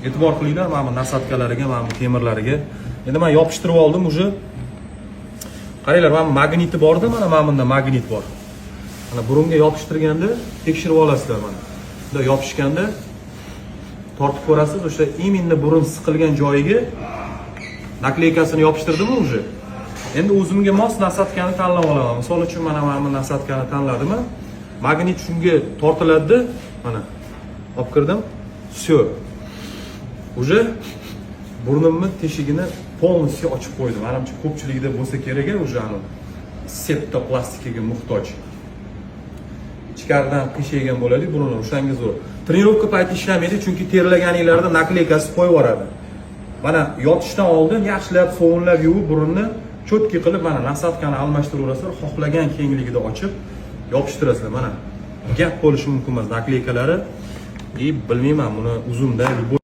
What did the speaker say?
E'tibor qilinglar mana bu насадка lariga, mana bu temirlariga. Endi man yopishtirib oldim уже. Qaranglar, mana bu magniti borda, mana bunda magnit bor. Mana burunga yopishtirganda tekshirib olasizlar mana. Bunday yopishganda tortib ko'rasiz, o'sha именно burun siqilgan joyiga наклейка sini yopishtirdimi уже. Endi o'zimga mos насадка ni tanlab olaman. Misol uchun, mana bu насадка ni tanladim. Magnit shunga tortiladida, mana olib kirdim. Все. Уже burnimni teshigini полностью ochib qo'ydim. Manimcha, ko'pchilikda bo'lsa kerak, уже ani septoplastikaga muhtoj. Ichkaridan qiyshaygan bo'ladi burni, o'shanga zo'r. Тренировка payti ishlamaydi, chunki terlaganinglarda наклейка si qo'yib yuboradi. Mana yotishdan oldin yaxshilab sovunlab yuvib burunni чётко qilib, mana насадка ni almashtiraverasizlar, xohlagan kengligida ochib yopishtirasizlar. Mana gap bo'lishi mumkin emas наклейка lari. И bilmayman, buni uzumda любой